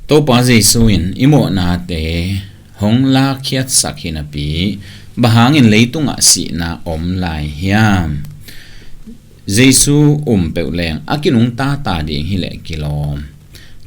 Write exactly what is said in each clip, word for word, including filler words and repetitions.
Topa Jesu in i mawhnate hong lakkhiatsak hi napi, bang hangin leitungah sihna om lai hiam? Jesu um peuh leng a kinungta ta ding hileh kilawm.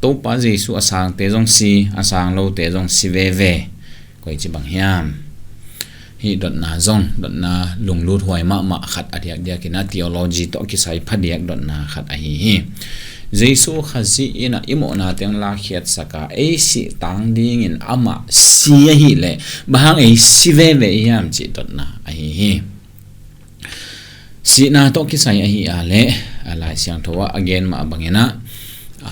Topa Jesu a sangte zong si, a sang lote zong si veve. Koici bang hiam? Hih dotna zong, dotna lunglut huai mahmah khat a diakdiakin a theology tawh kisai phadiak dotna khat ahi hi. Jesu Khazih in a i mawhnate hong lakkhiatsak a, ei sih tang dingin amah si ahileh bang hang ei si veve hiam cih dotna ahi hi. Sihna tawh kisai ahi a leh, a Lai Siangtho ah a gen mah bangin ah, a,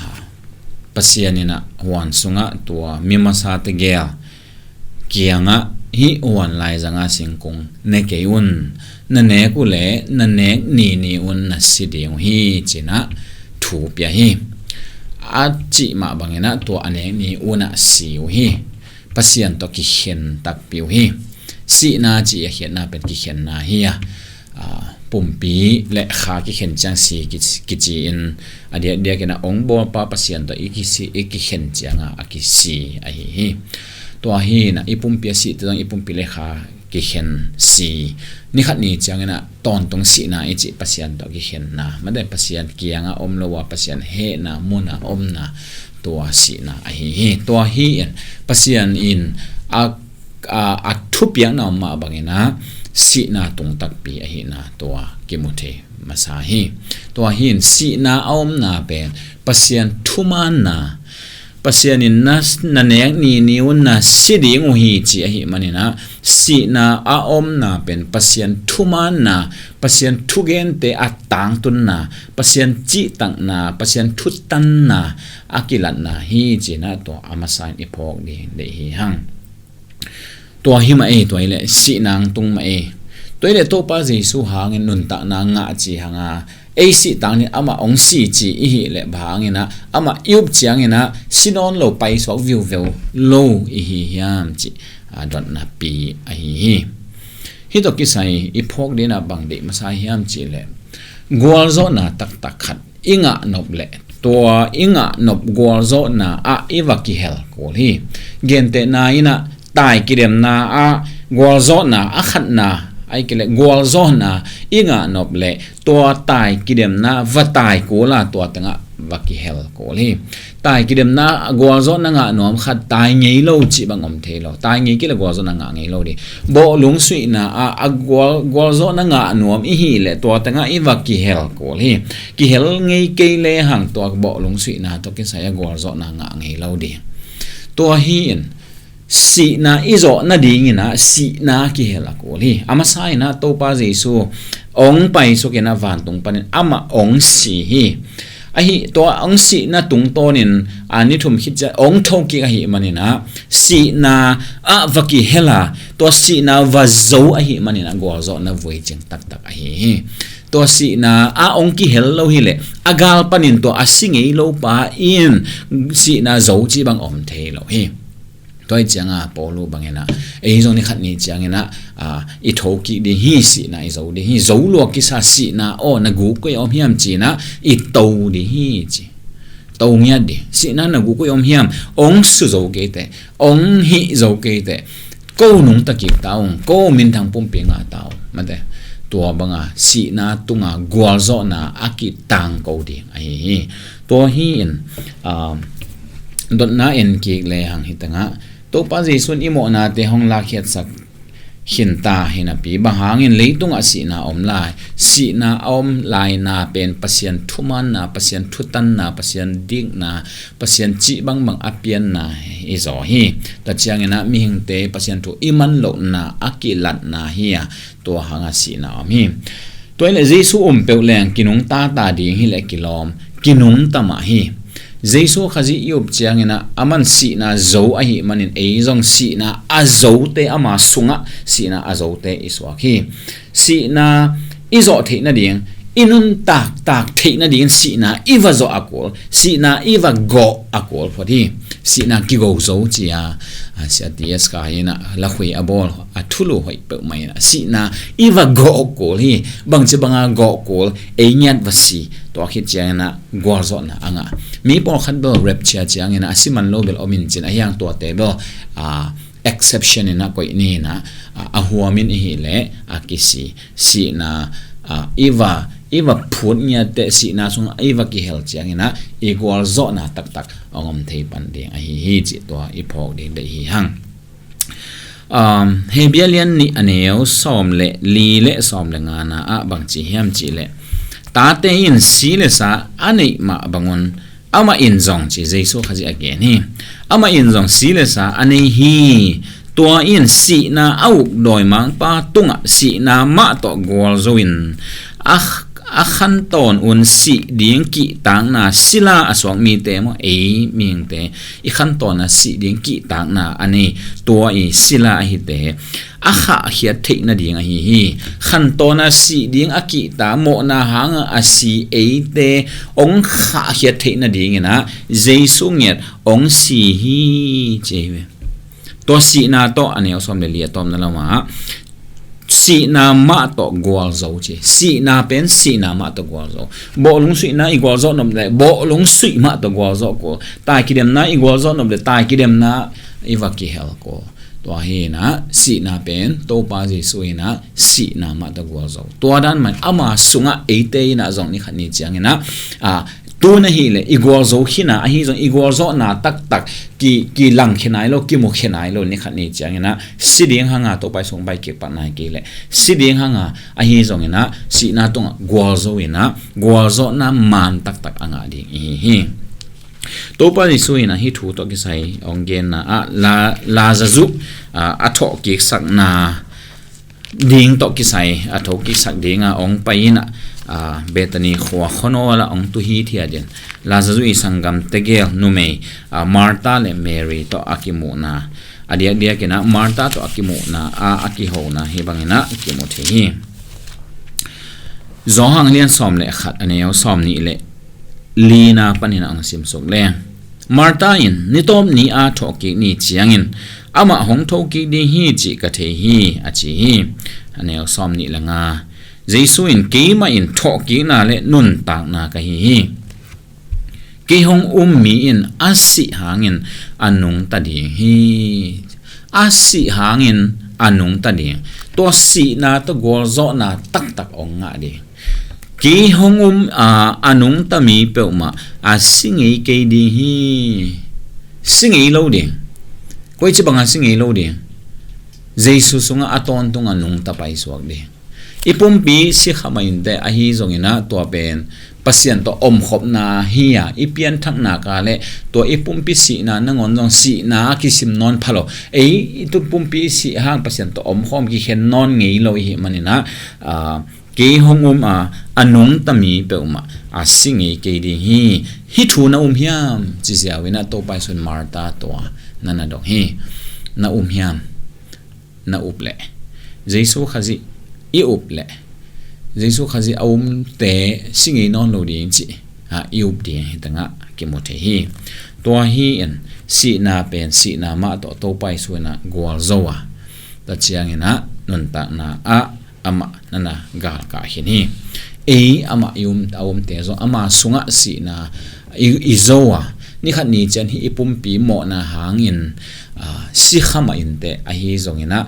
Pasian in ah huan sungah tua mi masa tegel kiangah, hih huan laizanga singkung ne kei un, na nek uh leh na nek nini un na si ding uh hi, ci-in ah thu pia hi. A cih mah bangin ah tua a nek ni un ah si uh hi. Pasian tawh kikhen takpi uh hi. Sihna cih a khiatna pen kikhenna hi a, a, pumpi le kha kikhen ciang si kici, kici in a diakdiakin a ong bawlpa Pasian tawh i kisi, i kikhen cianga a kisi ahi hi. Tua hi-in ah i pumpi a sih teh zong i pumpi le kha kikhen si. Ni khat ni ciangin ah tawntung sihna i cih Pasian tawh kikhenna, mate Pasian kianga om lo a Pasian hehna muna omna, tua sihna ahi hi. Tua hi-in Pasian in a, a, a thupiakna om mah bangin ah sihna tung takpi ahihna tua kimu thei masa hi. Tua hi-in sihna a omna pen Pasian thumaanna, Pasian in na, na nek nini un na si ding uh hi ci ahih manin ah, sihna a omna pen Pasian thumaanna, Pasian thugente a tangtunna, Pasian cihtakna, Pasian thutanna a kilatna hi, ci-in ah tua a masa in i phawk ding deih hi hang. Tua hi mah ei, tua hi leh sihna tung mah ei. Tua hi leh Topa Jesu hangin nuntakna ngah ci hang a, ei sih tang ni amah ong si ci i hih leh bang hangin ah amah i up ciangin ah si nawn lo, paisuak viuveu lo i hi hiam cih, a, dotna pi ahi hi. Hih tawh kisai i phawk dingin ah bang deih masa hiam cih leh gualzawhna taktak khat i ngah nop leh tua i ngah nop gualzawhna ah i va kihel kul hi. Gentehna in ah tai kidemna ah gualzawhna a khatna, ahih kei leh gualzawhna i ngah nop leh tua tai kidemna va tai kul a tua tengah va kihel kul hi. Tai kidemna gualzawhna ngah nuam khat tai ngei lo cih bang om thei lo. Tai ngei kei leh gualzawhna ngah ngei lo ding. Bawhlung suihna ah a gual, gualzawhna ngah nuam i hih leh tua tengah i va kihel kul hi. Kihel ngei kei lehang tua bawhlung suihna tawh kisai a gualzawhna ngah ngei lo ding. Tua hi-in sihna i zawh nadingin ah sihna kihel a kul hi. A masa in ah Topa Jesu ong paisuak in ah vantung panin amah ong si hi. Ahi, tua ong sihna tungtawnin, a, ni thum khit ciang ong thokik ahih manin ah sihna ah va kihel a, tua sihna va zo ahih manin ah gualzawhna vuicing taktak ahi hi. Tua sihna ah ong kihel lo hi leh a gal panin tua a si ngei lo pa in sihna zo cih bang om thei lo hi. Tua hi cianga Paulu bangin ah ei zong ni khat ni ciangin ah, a, i thokik ding hi, sihna i zo ding hi. Zo lua kisa sihna aw na guk koi a om hiam ci-in ah i to ding hi ci. To ngiat ding. Sihna na guk koi a om hiam? Ong su zo kei teh, ong hih zo kei teh, ko nungta kik ta ung, ko minthang pumpi ngah ta ung, mate. Tua banga sihna tunga gualzawhna a kitangko ding ahi hi. Tua hi-in, a, dotna en kik lehang hi tengah Topa Jesu in i mawhnate hong lakkhiatsak khinta hi napi, bang hangin leitungah sihna om lai? Sihna a om laina pen Pasian thumaanna, Pasian thutanna, Pasian dikna, Pasian cih bangbang a pianna i zaw hi. Tua ciangin ah mihingte Pasian thu i man lohna a kilatna hi a, tua hanga sihna om hi. Tua hi leh Jesu um peuh leng kinungta ta ding hi leh kilawm, kinungta mah hi. Jesu Khazih i up ciangin ah aman sihna zo ahih manin ei zong sihna a zote, ama sungah sihna a zote i suak hi. Sihna i zawh theih nading, i nuntak tak theih nadingin sihna i va zawh a kul, sihna i va gawh a kul phot hi. Sihna kigo zo ci-a, a, Sia T S Kai in ah lakhui a bawl a thulu hoih peuhmah in ah sihna i va gawh kul hi. Bangci banga gawh kul, ei ngiat va si, tua khit ciangin ah gualzawhna a ngah. Mi pawlkhat bel rapture ciangin ah a si man lo bel om in cin, ahi hang tuate bel, ah, exception in ah koih ni in ah, ah, a huamin i hih leh a kisi sihna, ah, i va, i va phut ngiat teh sihna sungah i va kihel ciangin ah i gualzawhna taktak hong om thei pan ding ahi hi cih tua i phawk ding deih hi hang. Um, Hebru lian nih a neu sawm le li le sawm le ngana ah bang ci hiam cih leh, tate in si le sa a neih mah bangun amah in zong ci Jesu Khazih a gen hi. Amah in zong si le sa a nei hi. Tua in sihna a uk dawimangpa tungah sihna mah tawh gualzo in a, a khantawn un sih ding kihtakna sila a suak mite maw, ei mihingte i khantawn a sih ding kihtakna a nei, tua i sila ahite a khahkhiat theih nading ahi hi. Khantawn a sih ding a kihta mawhna hanga a si eite hong khahkhiat theih nadingin ah Jesu ngiat hong si hi ci hi ve. Tua sihna tawh a neu sawm le li a tawpna lamah sihna mah tawh gualzo ci. Sihna pen sihna mah tawh gualzo. Bawhlung suihna i gualzawh nop le bawhlung suih mah tawh gualzawh kul. Tai kidemna i gualzawh nop le tai kidemna i va kihel kul. Tua hi in ah sihna pen Topa Jesu in ah sihna mah tawh gualzo. Tua dan man ama sungah eite in ah zong ni khat ni ciangin ah, a, tu na hih leh i gualzo khin a, ahi zong i gualzawhna taktak ki, kilang khin nai lo, kimu khin nai lo, ni khat ni ciangin ah si ding hanga Topa i sung bai kik pak nai kei leh si ding hanga ahi zongin ah sihna tungah gualzo in ah gualzawhna man taktak a ngah ding i hi hi. Topa Jesu in ah hih thu tawh kisai hong genna ah La, Lazazu, ah, a thawhkik sakna ding tawh kisai a thokik sak dinga hong pai in ah, ah, Bethany khua khuanawl ah hong tu hithiat in Lazazu i sanggam tegel numei, ah, Martha le Mary tawh a kimuhna, a diakdiak in ah Martha tawh a kimuhna ah a kihona hih bangin ah kimu thei hi. Johan lian sawm le khat a neu sawm nih le lina panin a hong simsuk le, Martha in nitawp ni a thawhkik ni ciangin amah hong thokik ding hi cih ka thei hi a ci hi. A neu sawm nih le nga, Jesu in keimah in thawhkikna le nuntakna ka hi hi. Kei hong um mi in a sih hangin a nungta ding hi. A sih hangin a nungta ding. Tua sihna tawh gualzawhna taktak hong ngah ding. Kei hong um a, a nungta mi peuhmah a si ngei kei ding hi. Si ngei lo ding. Koici banga si ngei lo ding. Jesu sungah a tawntung a nungta paisuak ding. I pumpi si kha mah inteh ahi zongin ah tua pen Pasian tawh omkhopna hi a, i pianthakna ka le tua i pumpi sihna nangawn zong sihna a kisim nawn pha lo. Ei, i tu pumpi sih hang Pasian tawh omkhawm kikhen nawn ngei lo i hih manin ah, ah, kei hong um a, a nungta mi peuhmah a si ngei kei ding hi. Hih thu na um hiam ci ziau in ah Topa Jesu in Martha tua na na dong hi. Na um hiam? Na up leh Jesu Khazih i up leh Jesu Khazih a umte si ngei nawn lo ding cih, ha, i up ding hi tangah kimu thei hi. Tua hi in sihna pen sihna mah tawh Topa Jesu in ah gualzo a, tua ciangin ah nuntakna ah amah na na galkah khin hi. Ei amah i um, a umte zong ama sungah sihna i, i zo a, ni khat ni ciang hih i pumpi mawhna hangin, ah, si kha mah inteh ahi zongin ah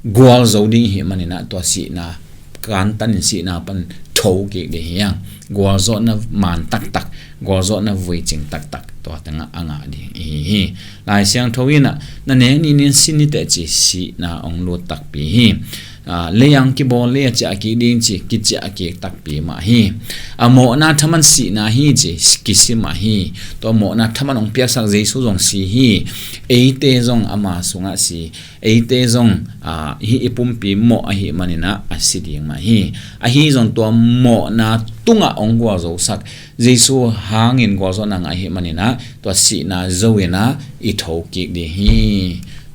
gualzo ding i hih manin ah tua sihna kantanin sihna pan tho kik ding hi hang. Gualzawhna man taktak, gualzawhna vuicing taktak tua tangah a ngah ding i hi hi. Lai Siangtho in ah na nek ni nin si ni teh ci sihna hong lut takpi hi. Ah, lei ang kibawl lei a ciah kik ding ci kiciah kik takpi mah hi. A mawhna thaman sihna hi ci kisi mah hi. Tua mawhna thaman hong piaksak Jesu zong si hi. Eite zong ama sungah si. Eite zong, ah, hih i pumpi mawh ahih manin ah a si ding mah hi. Ahi zong tua mawhna tungah hong gualzosak Jesu hangin gualzawhna ngah ahih manin ah tua sihna zo in ah i tho kik ding hi.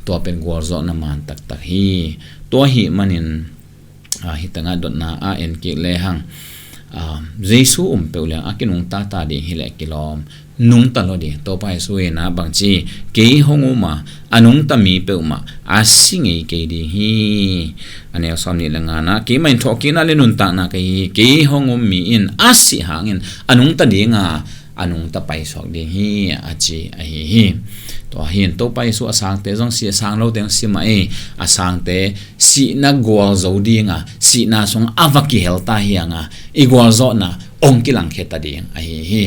Tua pen gualzawhna man taktak hi. Tua ahih manin, ah, hih tangah dotna a en kik lehang, ah, Jesu um peuh leng a kinungta ta ding hi leh kilawm, nungta lo ding. Topa Jesu in ah bangci, kei hong um a, a nungta mi peuhmah a si ngei kei ding hi. A neu sawm nih le ngana, keimah in thawhkikna le nuntakna ka hi hi. Kei hong um mi in a sih hangin a nungta ding a, a nungta paisuak ding hi, a ci ahi hi. Tua hi in Topa Jesu a sangte zong si, a sang lote zong si mah ei, a sangte sihna gualzo dinga, sihna sung a va kihel ta hi hanga, i gualzawhna ong kilangkhia ta ding ahi hi.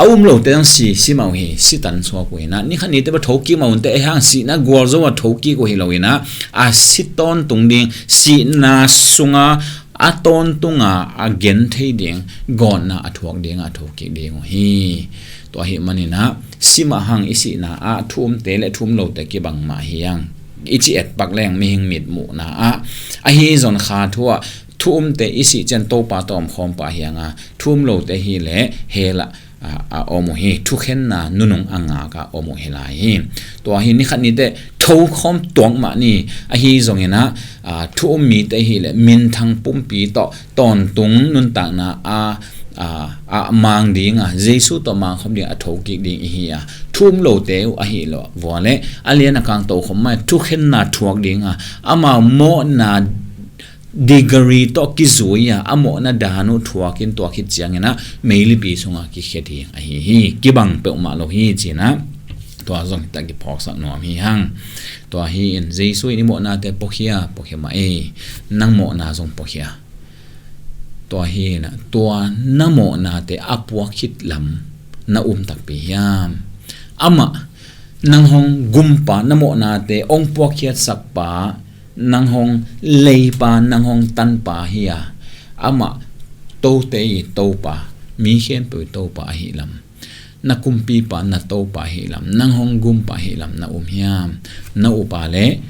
A um lote zong si, si mah uh hi, si tan suak uh hi na, ni khat nite va thokik mah unte, ei hang sihna gualzo a thokik uh hi lo hi na, a si tawntung ding, sihna sunga a tawntunga a gen thei ding gawtna a thuak dinga a thokik ding uh hi. Tua hi maninah si mah hang i sihna ah thu umte le thu um lote kibang mah hi hang. I ci etpak leng mihing mitmuhna ah ahi zon kha thu ah thu umte i sih cian Topa tawh omkhawm pah hi hanga, thu um lote hi le hell ah a, a om uh hi, thukhenna nunung a ngak a om uh hi lai hi. Tua hi ni khat nite thokhawm tuak mah ni, ahi zonginah, a, thu um mite hi le minthang pumpi tawh tawntung nuntakna a, a, a mang dinga, Jesu tawh mangkhawm ding a thokik ding i hi a, thu um lote uh ahi lo vua le a lian a kang tokhawm mai thukhenna thuak dinga, amau mawhna degree tawh kizui a, a mawhna dan uh thuakin tua khit cianginah meilipi sungah kikhe ding ahi hi. Kibang peuhmah lo hi cinah tua zong hita kiphawksak nuam hi hang. Tua hi in Jesu in i mawhnate puakhia, puakhia mah ei, nang mawhna zong puakhia. Tua hi inah tua na mawhnate a puak khit lam na um takpi hiam? Amah nang hong gumpa, na mawhnate ong puakkhiatsakpa, nang hong leipa, nang hong tanpa hi a, amah tote i Topa, mi khempeuh i Topa ahi lam, na kumpipa, na Topa ahi lam, nang hong gumpa ahi lam na um hiam? Na upa le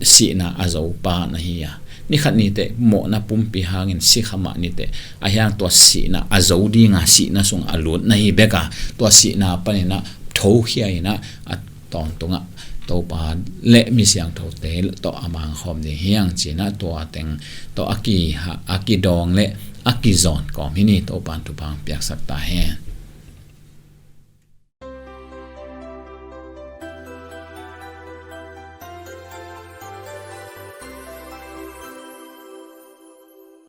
sihna a zopa na hi a, ni khat nite mawhna pumpi hangin si kha mah nite, a hiang tua sihna a zo dinga sihna sung a lut na hi beka, tua sihna paninah thokhia inah a tawntungah Topa le mi siangthote tawh a mangkhawm ding hiang cinah tua teng tawh a ki, a kidawng le a kizawn kawm hi ni. Topa in thupha piaksak ta hen.